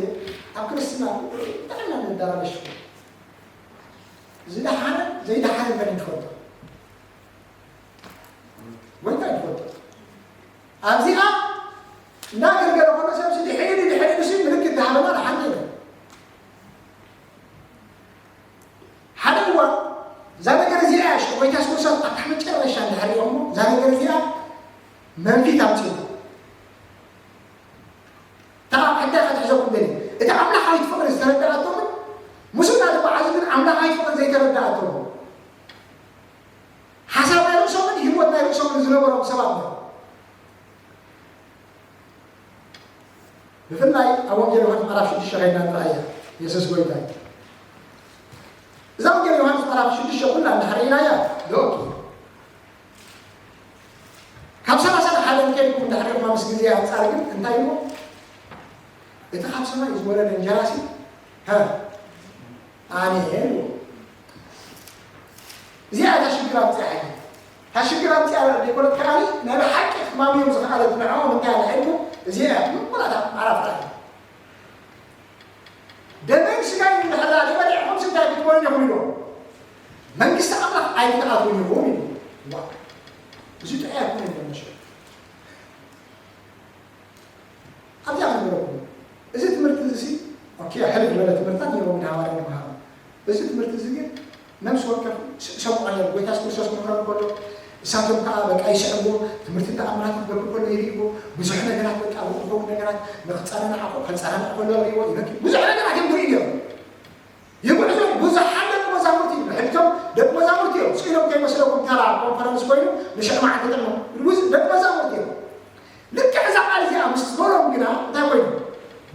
ኣብ ክርስትና ብጣዕሚ ኢና ንደራረሽ ዝደሓነ ዘይደሓነ መን ንፈልጦ ወይ እንታይ ንፈልጦ ኣብዚኣ እናገልገለ ከሎ ሰብ ድሕሪ ድሕሪ ንሱ ምልክት ዝሃበና ንሓንቲ ሓደ እዋን እዛ ነገር እዚኣ እያ ሽዑ ጎይታ የሱስ ክርስቶስ ኣብታ መጨረሻ እንድሕር ሪኦሞ እዛ ነገር እዚኣ መንፊት ኣምፅኡ እታ ኣብ ሕዳይ ክትሕዘኩም ደሊ እቲ ኣምላኻዊት ፍቕሪ ዝተረዳኣቶምን ምስኡ እናተጓዓዙ ግን ኣምላኻዊት ፍቕሪ ዘይተረዳኣቶምን ሓሳብ ናይ ርእሶምን ህይወት ናይ ርእሶምን ዝነበሮም ሰባት ነ ብፍላይ ኣብ ወንጌል ዮሃንስ ምዕራፍ ሽዱሽተ ከይድና ንርኣያ የሱስ ጎይታ እዩ እዛ ወንጌል ዮሃንስ ምዕራፍ ሽዱሽተ ኩላ እንድሕር ኢናያ ዶኪ ካብ ሰላሳ ንሓደ ከይድኩም እንድሕር ኢኹም ምስ ግዜ ኣንፃር ግን እንታይ እሞ እቲ ካብ ሰማይ ዝወረደ እንጀራ ሲ ኣነ እየ እዚኣ እታ ሽግር ኣምፅኣ እያ እታ ሽግር ኣምፅኣ ዘይኮነት ከዓኒ ናይ ብሓቂ ክትማምዮም ዝኸኣለት ንዕኦም እንታይ ኣላ ኢልኩ እዚኣ እያ ምቁላታ ዓራፍራ እያ ደመይ ስጋይ እንድሕር ደኣ ዘይበሊዕኹም ስታይ ክትበልዑ ኢኹም ኢልዎም መንግስቲ ኣምላኽ ኣይክትኣትውን ኢኹም ኢሉ ዋ እዚ ጥዑይ ኣይኮነ ኢሎም መሸ ኣብዚኣ ክነግረኩም እዚ ትምህርቲ እዚ ሲ ኦኬ ሕልፍ ዝበለ ትምህርታት ነይሮም ንሃዋርያ ንምሃሩ እዚ ትምህርቲ እዚ ግን ነብሲ ወከፍ ሰምዖ ነሩ ጎይታ የሱስ ክርስቶስ ክምህሮም ከሎ እሳቶም ከዓ በቃ ይስዕብዎ ትምህርቲ ተኣምራት ክገብር ከሎ ይርእይዎ ብዙሕ ነገራት በቃ ብኡ ክኸውን ነገራት ንክፀናንዓ ከፀናንዕ ከሎ ይርእይዎ ይበኪ ብዙሕ ነገራት እዮም ዝርእዩ እዮም ይጉዕዞ ብዙሓት ደቂ መዛሙርቲ እዮም ሕድቶም ደቂ መዛሙርቲ እዮም ስኢሎም ከይመስለኩም ተራ ኮንፈረንስ ኮይኑ ንሽዕ መዓልቲ ጥዕኖም ደቂ መዛሙርቲ እዮም ልክዕ እዛ ቃል እዚኣ ምስ ዝበሎም ግና እንታይ ኮይኑ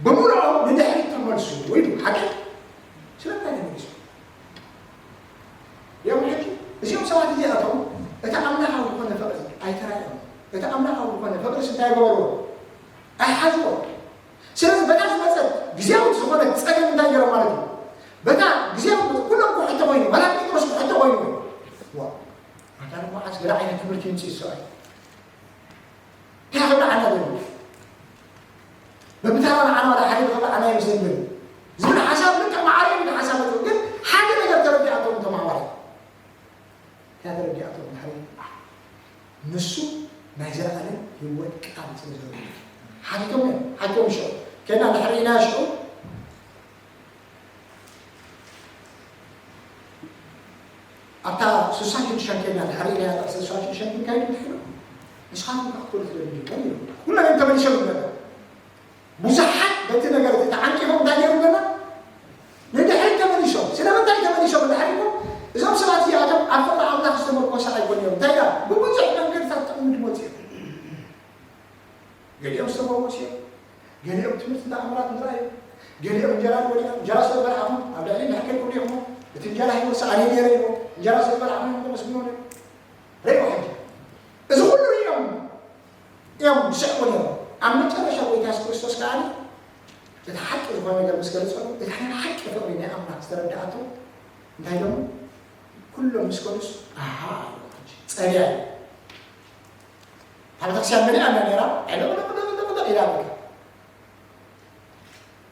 ብምልኦም ንድሕሪት ተመልሱ ኢሉ ሓቂ ስለምንታይ ተመሊሱ እዮም ሕጂ እዚኦም ሰባት እዚኣቶም እቲ ኣምላኻዊ ዝኾነ ፍቕሪ ኣይተራእዮም እቲ ኣምላኻዊ ዝኾነ ፍቕርስ እንታይ ገበርዎ ኣይሓዝዎ ስለዚ በታ ዝመፀት ግዜያዊት ዝኾነት ፀገም እንታይ ገይሮም ማለት እዩ በታ ግዜያዊት ኩሎም ክሕቶ ኮይኑ ባላ ጴጥሮስ ክሕቶ ኮይኑ ኣታ ድማ ዓስ ገለ ዓይነት ትምህርቲ ይምፅእ ይሰብኣይ እንታይ ክብላ ዓና ዘሎ በብታራ ንዓና ዋላ ሓደ ክብላ ዓና ይመስለኒ ዝብል ሓሳብ ልክዕ ማዕረ ይብል ሓሳብ ግን ሓደ ነገር ተረዲኣቶም ተማሃዋሪ እንታይ ተረዲኣቶም ድሕሪ ንሱ ናይ ዘለኣለም ህይወት ቃል ስለ ዘሎ ሓቲቶም እዮም ሓቲቶም ሽዑ ከና ድሕሪ ኢና ሽዑ ኣብታ ስሳ ሽዱሽተ ከና ድሕሪ ኢና እሳቸው ሸንግል ካይዱ ትሕሉ ንስኻትኩም ከኣ ክትኮኑ ትደልዩ ኢሎም። ኩሎም እዮም ተመሊሶም ይብለና። ብዙሓት በቲ ነገር እቲ ተዓንቂፎም እንታይ ገይሩ ኣለና? ንድሕሪት ተመሊሶም። ስለምንታይ ተመሊሶም እንድሕር ኢልኩም፣ እዞም ሰባት እዚኣቶም ኣብ ፍቕሪ ኣምላኽ ዝተመርኮሰ ኣይኮኑን እዮም። እንታይ ደኣ? ብብዙሕ መንገድታት ጥቕሚ ዝመፁ እዮም። ገሊኦም ዝተፈወሱ እዮም። ገሊኦም ትምህርቲ እንዳ ኣምራት ንረኣዩ። ገሊኦም እንጀራ ዝበልዑ እዮም። እንጀራ ስለ ዝበላዕኹም ኣብ ልዕሊ ድሕር ከይትብሉ ኢኹም። እቲ እንጀራ ሂወሳ ኣነ ነይረ ኢሉ እንጀራ ስለ ዝበላዕኹም እዮም ተመስግኖም እዮም። ርእይዎ ሕጂ። እዚ ኩሉ ርእዮም እዮም ዝስዕቡ ነይሮም። ኣብ መጨረሻ ጎይታ የሱስ ክርስቶስ ከኣ እቲ ሓቂ ዝኾነ ነገር ምስ ገለጸሉ፣ እቲ ናይ ሓቂ ፍቕሪ ናይ ኣምላኽ ዝተረድኣቶም እንታይ ኢሎም? ኩሎም ምስ ከዱስ፣ ኣሃ፣ ኢሎም ሕጂ ጸልያ እዩ። እታ ቤተክርስትያን መሊኣ እንዳ ነይራ፣ ዕልቕልቕልቕልቕ ኢላ በቃ።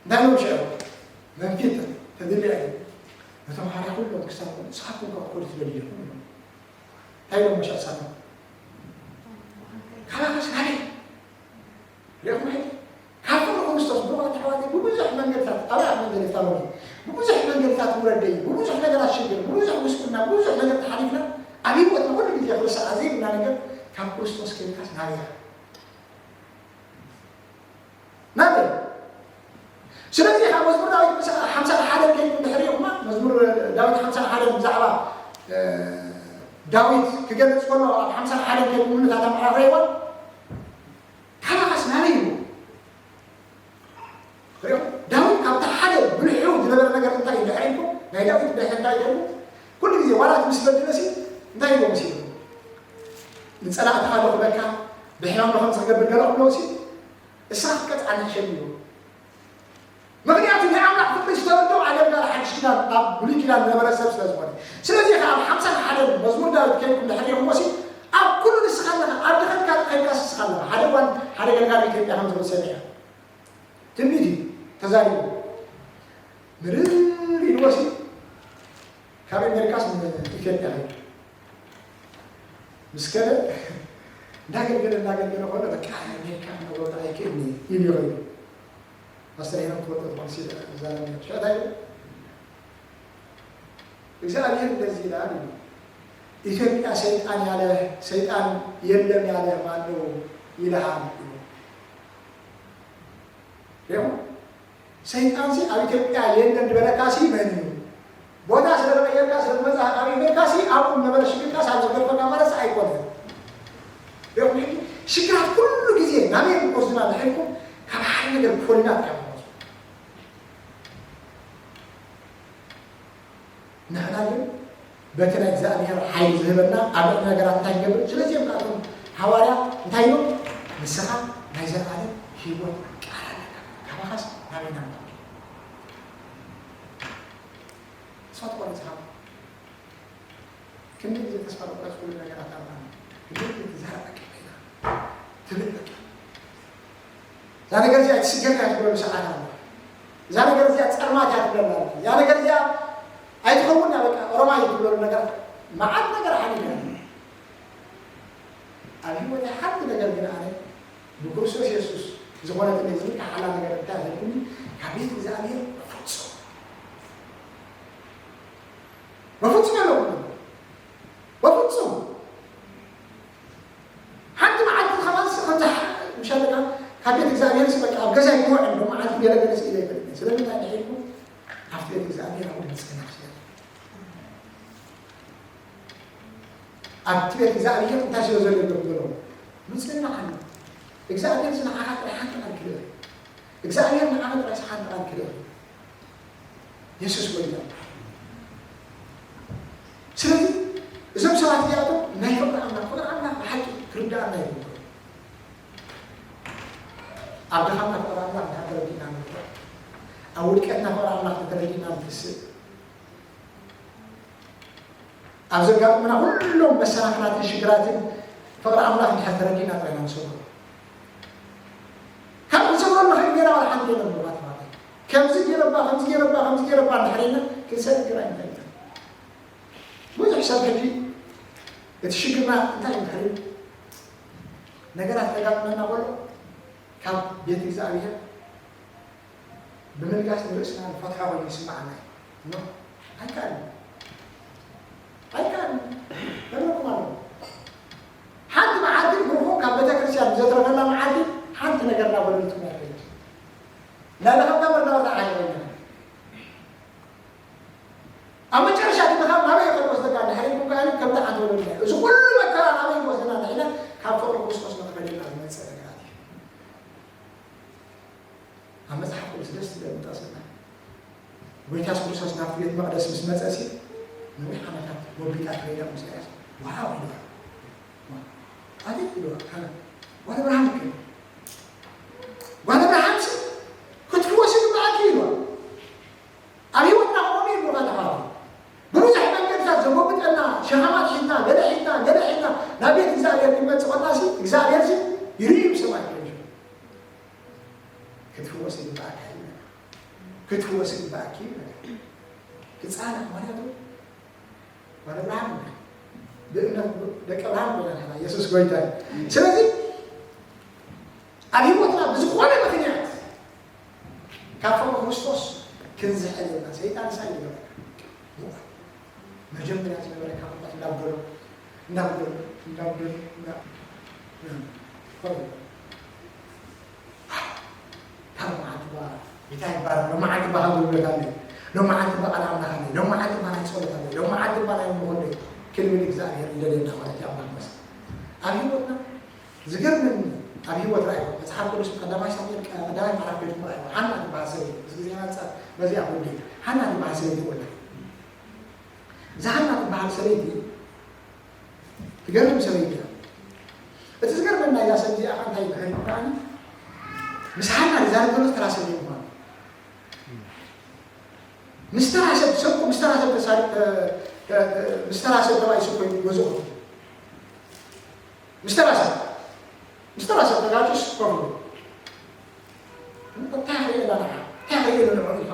እንታይ ኢሎም ሽዑ? መንፊት ተድልያ እዩ። ነቶም ሃዋርያ ኩሎም ክሳብ ንስኻትኩም ከኣ ክትከዱ ትደልዩ ኢኹም ኢሎም። እንታይ ኢሎም መሸ ንሳቶም? ካባኻስ ናበይ? ርኢኹም ሕጂ? ካብ ፍቕሪ ክርስቶስ ብሩኻት ኣሕዋተይ ብብዙሕ መንገድታት፣ ኣብርሃም መንገዲ ፍታሞኒ፣ ብብዙሕ መንገድታት ውረደይ፣ ብብዙሕ ነገራት ሽግር፣ ብብዙሕ ጉስቁልና፣ ብብዙሕ ነገር ተሓሊፍና፣ ኣብ ህይወትና ኩሉ ግዜ ክርስዓ ዘይብልና ነገር ካብ ክርስቶስ ከይልካስ ናበይ ኢኻ? ናበይ? ስለዚ ካብ መዝሙር ዳዊት ምስ ሓምሳ ሓደ ከይድኩም ድሕሪኹማ፣ መዝሙር ዳዊት ሓምሳ ሓደ ብዛዕባ፣ እ፣ ዳዊት ክገልጽ ከሎ ኣብ ሓምሳ ሓደ ከይድኩም ምንታታ መዓረይዋ፣ ካባኻስ ናበይ ይብሉ? ሪኦም፣ ዳዊት ካብቲ ሓደ ብልሑ ዝነበረ ነገር እንታይ እዩ ድሕሪልኩም? ናይ ዳዊት ብልሒ እንታይ ይደሉ? ኩሉ ግዜ ዋላ እቲ ምስ በደለ ሲ እንታይ ይብሎ መሲሉ? ንጸላእትኻ ዶ ክበካ? ብሕማም ዶ ከምዚ ክገብር ገለ ክብሎ ሲ? እስኻ ክትቀጽዓኒ ሕሸኒ ይብሎ። ምኽንያቱ ናይ ኣምላኽ ፍቕሪ ዝተረድኦ ኣገልጋሊ ሓድሽ ኪዳን ኣብ ብሉይ ኪዳን ዝነበረ ሰብ ስለ ዝኾነ። ስለዚ ኸዓ ኣብ ሓምሳን ሓደን መዝሙር ዳዊት ከይድኩም ድሕሪ ኢኹሞ ሲ ኣብ ኩሉ ንስኻ ኣለኻ፣ ኣብ ድኸምካ ከይድካስ ንስኻ ኣለኻ። ሓደ እዋን ሓደ ኣገልጋሊ ኢትዮጵያ ከም ዝብል ሰሚዐ። ትንቢት እዩ ተዛሪቡ። ምርር ኢልዎ ሲ ካብ ኣሜሪካስ ንኢትዮጵያ ኸይዱ። ምስ ከደ እንዳገልገለ እንዳገልገለ ከሎ በቃ ኣሜሪካ ክነግሮ ኣይክእልኒ ኢሉ ይኸይዱ። ፓስተር ሄኖክ ትፈልጦ ትኾን ሲ ዛረብ ሽዕታ ኢሉ እግዚኣብሔር እንደዚህ ይላል ኢሉ። ኢትዮጵያ ሰይጣን ያለ ሰይጣን የለም ያለ ማን ነው ይልሃል ኢሉ። ይኸው ሰይጣን ሲ ኣብ ኢትዮጵያ የለን ዝበለካ ሲ መን እዩ? ቦታ ስለ ተቐየርካ ስለ ዝመጻኻ ካብ ኢትዮጵያ ሲ ኣብኡ ነበረ ሽግርካ ሲ ኣብ ዘገርፈካ ማለት ሲ ኣይኮነን። ይኸው ሕጂ ሽግራት ኩሉ ግዜ ናበይ ክወስዱና እንድሕሪልኩም ካብ ሓደ ነገር ክፈልዩና እዮም ዝመጹ። ንሕና ግን በቲ ናይ እግዚኣብሔር ሓይሊ ዝህበና ኣብ ልዕሊ ነገራት እንታይ ንገብር? ስለዚ እዮም ከኣቶም ሃዋርያ እንታይ ኢሎም? ንስኻ ናይ ዘለኣለም ህይወት ቃል ኣለካ፣ ካባኻስ ናበይ ኢና ንኸይድ? ተስፋ ትቆርጽ ኢኻ። ክንደይ ግዜ ተስፋ ምቑራጽ ኩሉ ነገራት ኣምራና። ክንደይ ግዜ ትዛረብ በቃ ኢና ትብል በቃ። እዛ ነገር እዚኣ ኣይትስገር እያ ትብለሉ ሰዓት ኣሎ። እዛ ነገር እዚኣ ጸልማት እያ ትብለላ ኣላ። እዛ ነገር እዚኣ ኣይትኸውን እያ በቃ ኦሮማይ ትብለሉ ነገር መዓት ነገር ሓሊፍና። ኣብ ህይወተይ ሓንቲ ነገር ግን ኣነ ብክርስቶስ የሱስ ዝኾነትለይ ዝብል ከሓላ ነገር እንታይ ኣልኩኒ? ካብ ቤት እግዚኣብሔር በፍጹም በፍጹም ኣለኩ በፍጹም ሓንቲ መዓልቲ ከማን ስ- ከምዛ ሕ- ምሻለካ ካብ ቤት እግዚኣብሔር ስ በቃ ኣብ ገዛ ይወዕል ዶ መዓልቲ ገለ ገለ ስኢለ ይፈልጥ ስለምንታይ ንሒልኩ ኣብቲ ቤት እግዚኣብሔር ኣብ ንጽህና ስለ ኣብቲ ቤት እግዚኣብሔር እንታይ ስለ ዘሎ ኢሎም ዝበሎ ምጽና ኣሎ እግዚኣብሔር ንዓኻ ጥራይ ሓንቲ ቃል ክልእ እግዚኣብሔር ንዓኻ ጥራይ ሓንቲ ቃል ክልእ የሱስ ጎይታ ስለዚ እዞም ሰባት እዚኣቶም ናይ ፍቅሪ ኣምላኽ ፍቅሪ ኣምላኽ ብሓቂ ክርዳኣና ይግብኦ ኣብ ድኻምና ፍቅሪ ኣምላኽ እንድሕር ተረዲእና ንርዳእ ኣብ ውድቀትና ፍቅሪ ኣምላኽ እንተረዲእና ንትስእ ኣብ ዘጋጥሙና ኩሎም መሰናኽላትን ሽግራትን ፍቕሪ ኣምላኽ እንድሕር ተረዲእና ጥራይ ኢና ንሰብሮ። ካብ ክንሰብሮ ንኽእል ጌና ዋላ ሓንቲ የለን ብባት ማለት እዩ። ከምዚ ገይረባ፣ ከምዚ ገይረባ፣ ከምዚ ገይረባ እንድሕር ኢልና ክንሰግር ኣይንኽእል ኢና። ብዙሕ ሰብ ሕጂ እቲ ሽግርና እንታይ እዩ እንድሕር ኢሉ ነገራት ከጋጥመና ከሎ ካብ ቤት እግዚኣብሔር ብምልጋስ ንርእስና ንፈትሖ ኮይኑ ይስምዓና እዩ። ኖ፣ ኣይከኣልን። ኣይከኣልን። ነግረኩም ኣለኹ። ወለድኩም ያገኝ ናለኸብካ መርዳወታ ሓይለኛ ኣብ መጨረሻ እቲ ድኻም ናበይ ከም ወስደካ እንድሕር ኢልኩም ከኣ ከምቲ ዓንተ ወለድና እዩ። እዚ ኩሉ መከራ ናበይ ወስደና እንድሕር ኢልና ካብ ፍቕሪ ክርስቶስ ንኽፈልየና ዝመጽእ ነገራት እዩ። ኣብ መጽሓፍ ቅዱስ ደስ ዝብል ምጠቕሰና ጎይታ የሱስ ክርስቶስ ናብቲ ቤት መቕደስ ምስ መጸ ሲ ነዊሕ ዓመታት ወቢጣ ትረዳ ምስ ኢሳያስ ዋው ኢልዋ ኣቲ ኢልዋ ካለ ጓል ኣብርሃም እኮ ጓል ኣብርሃም ክትፍወስ ይግባኣኪ ኢልዋ ኣብ ህይወትና ከምኡ እዩ ብሩኻት ኣሕዋት ብብዙሕ መንገድታት ዘጎብጠና ሸኻማት ሒዝና ገለ ሒዝና ገለ ሒዝና ናብ ቤት እግዚኣብሔር ክንመፅእ ከለና ሲ እግዚኣብሔር ሲ ይርእዩ ሰማይ ኮይኑ ክትፍወስ ይግባኣካ ይብለና ክትፍወስ ይግባኣኪ ይብለና ክፃና ምክንያቱ ጓል ኣብርሃም ብእምነት ደቂ ኣብርሃም ኮይና ንሕና የሱስ ጎይታ እዩ ስለዚ ኣብ ህይወትና ብዝኾነ ምክንያት ካብ ፍቕሪ ክርስቶስ ክንዝሕል የብልና ሰይጣን ሳይ ይገበረካ መጀመርያ ዝነበረ ካብ እምነት እንዳብደሎ እንዳብደሎ እንዳብደሎ ካብ መዓት ባ እንታይ ይባላል ሎመዓት ባህል ይብለታለ ሎመዓት በዓል ኣምላኽ ኣለ ሎመዓት ባ ናይ ፀሎት ኣለ ሎመዓት ባ ናይ ምኾንዶ ክልብል እግዚኣብሔር ይደልየና ማለት እዩ ኣምላኽ መስ ኣብ ህይወትና ዝገርመኒ ኣብ ህይወት ራእይ መፅሓፍ ቅዱስ ቀዳማይ ሳሙኤል ቀዳማይ ምዕራፍ ቤት ራእይ ሓና ትበሃል ሰበይቲ እዚ ግዜ ናፃ በዚኣ ጉዳይ ሓና ትበሃል ሰበይቲ ወላ እዛ ሓና ትበሃል ሰበይቲ ትገርም ሰበይቲ እያ እቲ ዝገርመና እዛ ሰብ እዚኣ እንታይ ይበሃል ይበሃል ምስ ሓና ዝዛረብ ዘሎ ተራ ሰብ ይበሃል ምስ ተራ ሰብ ሰብ ምስ ተራ ሰብ ተሳሪ ምስ ተራ ሰብ ተባይ ሰብ ኮይኑ ገዝኦ ምስ ተራ ሰብ ምስ ተራ ሰብ ተጋጭስ ኮፍ እንታይ ሪኤላ ንዓ እንታይ ሪኤሉ ንዑ ኢልካ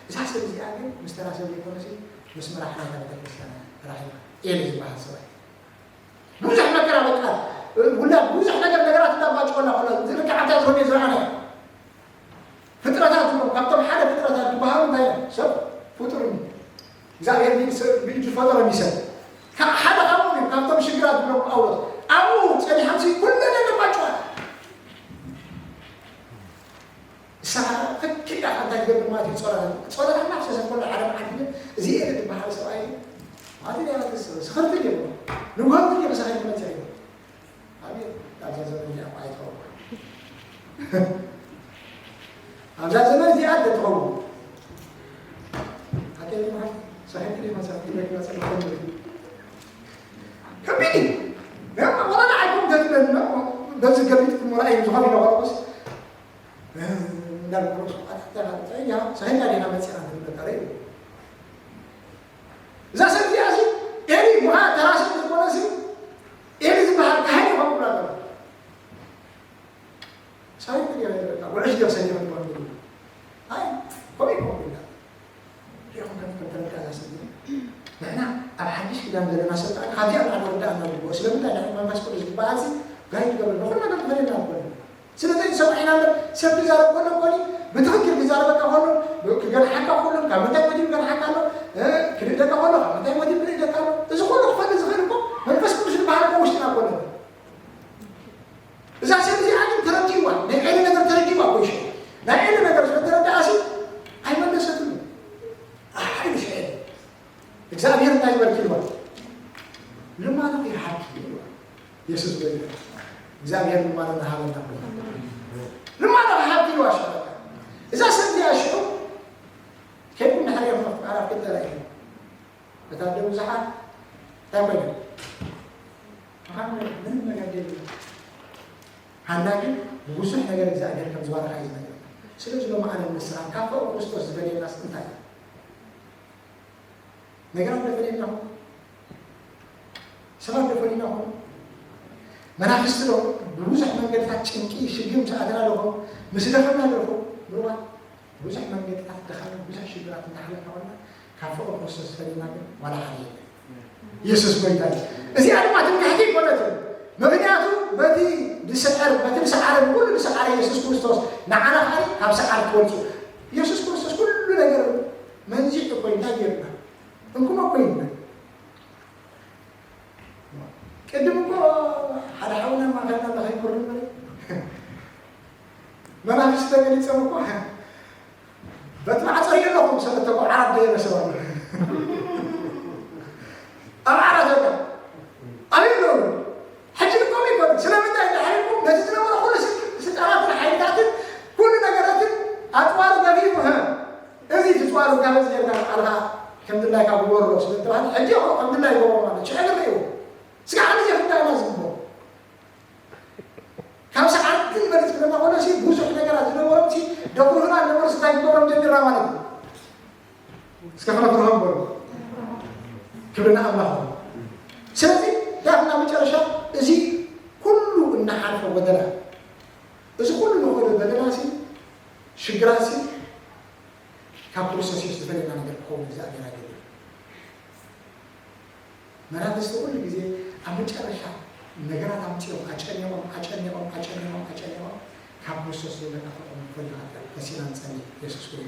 እዛ ሰብ እዚኣ ግን ምስ ተራ ሰብ ዘይኮነሲ ምስ መራሒ ናይታ ቤተክርስትያን ተራኺባ ኤሊ ዝበሃል ሰብኣይ ብዙሕ መከራ በቃ ውላድ ብዙሕ ነገር ነገራት እንዳባጭወላ ከሎ ዝርግዓታ ዝኾነ ዝረኣነ ፍጥረታት እዮም ካብቶም ሓደ ፍጥረታት ዝበሃሉ እንታይ እዮም ሰብ ፍጡር እግዚኣብሔር ብእጅ ፈጠሮም ይሰብ ሓደ ካብኡ እዮም ካብቶም ሽግራት ዝብሎም ጳውሎስ ኣብኡ ፀኒሖም ሲ ኩሉ ነገር ባጭዋል ንስኻ ፈኪዳ ከ እንታይ ትገብር ማለት እዩ? ጸሎት ጸሎት ኣብ ናፍሲ ሰብ ኮሎ ሓደ መዓልቲ ግን እዚ ኤሪ ዝበሃል ሰብኣይ ማለት እዩ ስኽርቲ ገይሩ ንጓል ግን የበሳኸኝ መጽእ እዩ። ኣቤት ኣብዛ ዘመን እዚኣ እኮ ኣይትኸውን ኣብዛ ዘመን እዚኣ ተትኸውን ሓቀይ ማለት ሰኸቲ ዲኻ ሰኸቲ መግለጽ ከቢድ እዩ። ወላ ንዓይኩም ተትብለኒ በዚ ገቢት ክሞላ እዩ ዝኾነ ኢሎ ከለኹስ እንዳበልኩ ርእሱ ኣታተራ ያ ሰኸኛ ዲና መጺና ትብለካ ረ እዛ ሰብ እዚኣ ሲ ኤሊ ምኻ ተራ ሰብ ዘይኮነ ሲ ኤሊ ዝበሃል ካህን ይኸውን ብላ ገለ ሳይት ዲያ ይረካ ውዕሽ ዲያ ሰኒ ይኸውን ብላ ኣይ ኮሚ ይኸውን ብላ ሪኹም ከም ተረዳ እዛ ሰብ እዚኣ ንሕና ኣብ ሓድሽ ኪዳን ዘለና ሰብ ከዓ ካብዚኣ ንዓዲ ወዳ ኣናልዎ ስለምንታይ ንሕና መንፈስ ቅዱስ ዝበሃል ሲ ጋይ ትገብር ንኹሉ ነገር ትፈልየና ይኮነ ስለዚ ሰማዒና እምበር ሰብ ክዛረብ ከሎ ኮኒ ብትኽክል ክዛረበካ ከሎ ክገንሓካ ከሎ ካብ ምንታይ ወዲኡ ገንሓካ ኣሎ ክልእደካ ከሎ ካብ ምንታይ ወዲኡ ክልእደካ ኣሎ እዚ ኩሉ ክፈልጥ ዝኽእል እኮ መንፈስ ቅዱስ ዝበሃል እኮ ውሽጥና እኮ ኣሎ እዛ ሰብ እዚኣ ግን ተረዲእዋ ናይ ዓይኒ ነገር ተረዲእዋ እኮ ይሽ ናይ ዓይኒ ነገር ስለተረዳኣ ሲ ኣይመለሰትሉ ሓይሉ ሽዕል እግዚኣብሔር እንታይ ይበልክ ይልዋ ልማኖ ይሃብክ ይልዋ የሱስ በ እግዚኣብሔር ልማኖ ንሃበና ልማኖ ሃብክ ይልዋ ሸረካ እዛ ሰብ እዚኣ ሽዑ ከይኩም ድሕሪኦም መፍቃራ ፍጠራ እዩ እታ ደ ብዙሓት እንታይ ኮይነ ምንም ነገር የለ ሃና ግን ብብዙሕ ነገር እግዚኣብሔር ከም ዝባረካ እዩ ዝነገር ስለዚ ሎም ዓለም ንስኻ ካብ ፍቅሪ ክርስቶስ ዝበለየናስ እንታይ እዩ ነገራት ዶ ፈሊና ኾን ሰባት ዶ ፈሊና ኾን መናፍስቲ ዶ ብብዙሕ መንገድታት ጭንቂ ሽግር ምስ ኣተና ዶ ኾን ምስ ደኸምና ዶ ኾን ብሩባት ብዙሕ መንገድታት ደኸም ብዙሕ ሽግራት እናሕለፍና ኾንና ካብ ፍቕሪ ክርስቶስ ዝፈሊና ግን ዋላ ሓደ የለን የሱስ ጎይታ እዩ እዚኣ ድማ ትምክሕቲ ይኮነትን ምክንያቱ በቲ ዝስዕር በቲ ዝሰዓረ ብኩሉ ዝሰዓረ የሱስ ክርስቶስ ንዓና ከዓ ካብ ሰዓር ትወልፁ የሱስ ክርስቶስ ኩሉ ነገር መንዚዕ እኮ እንታይ ጌርና እንኩሞ እኮ ይልና ቅድም እኮ ሓደ ሓውና ማኸና ተኸይኩር መናፍስቲ ተገሊጾም እኮ በቲ ማዕጾ ኣለኹም ሰለተ እኮ ዓራት ደየበሰ ኣሎ። ኣብ ዓራት ኣሎ። ኣበይ ኣለዉ? ሕጂ ልኮም ይኮኑ። ስለምንታይ እንዳ ሓይልኩም ነቲ ዝነበረ ኩሉ ስልጣናትን ሓይልታትን ኩሉ ነገራትን ኣጽዋሩ ገፊፉ፣ ሀ፣ እዚ ትጽዋሩ ካብ እዚ ጌርካ ቃልካ ከም ድላይካ ግበሮ ስለ ዝተባህለ፣ ሕጂ ይኸው ከም ድላይ ይገብሮ ማለት ሽዕል ርእይዎ። ስጋዕ እዚ ፍዳና ዝግበሩ ካብ ሰዓት ግን መልእክቲ ክመጣ ከሎ ሲ ብዙሕ ነገራት ዝነበሮም ሲ ደፍሩና ነበሩ ስታይ ክገብሮም ጀሚርና ማለት እዩ። እስከ ክነፍርሆም በሉ። ክብሪ ንኣምላኽ ይኹን። ስለዚ ዳርና መጨረሻ እዚ ኩሉ እናሓልፈ ወደና፣ እዚ ኩሉ ንኽእሎ በደላሲ ሽግራሲ ካብ ክርስቶስ የሱስ ዝፈለየና ነገር ክኸውን እግዚኣብሔር ኣይደልን። መናፍስቲ ኩሉ ግዜ ኣብ መጨረሻ ነገራት ኣምፅኦም ኣጨኒቖም ኣጨኒቖም ኣጨኒቖም ኣጨኒቖም ካብ ክርስቶስ ዘለካ ፍቕሪ ንፈልዩ ከሲና ንፀሊ። የሱስ ክብሪ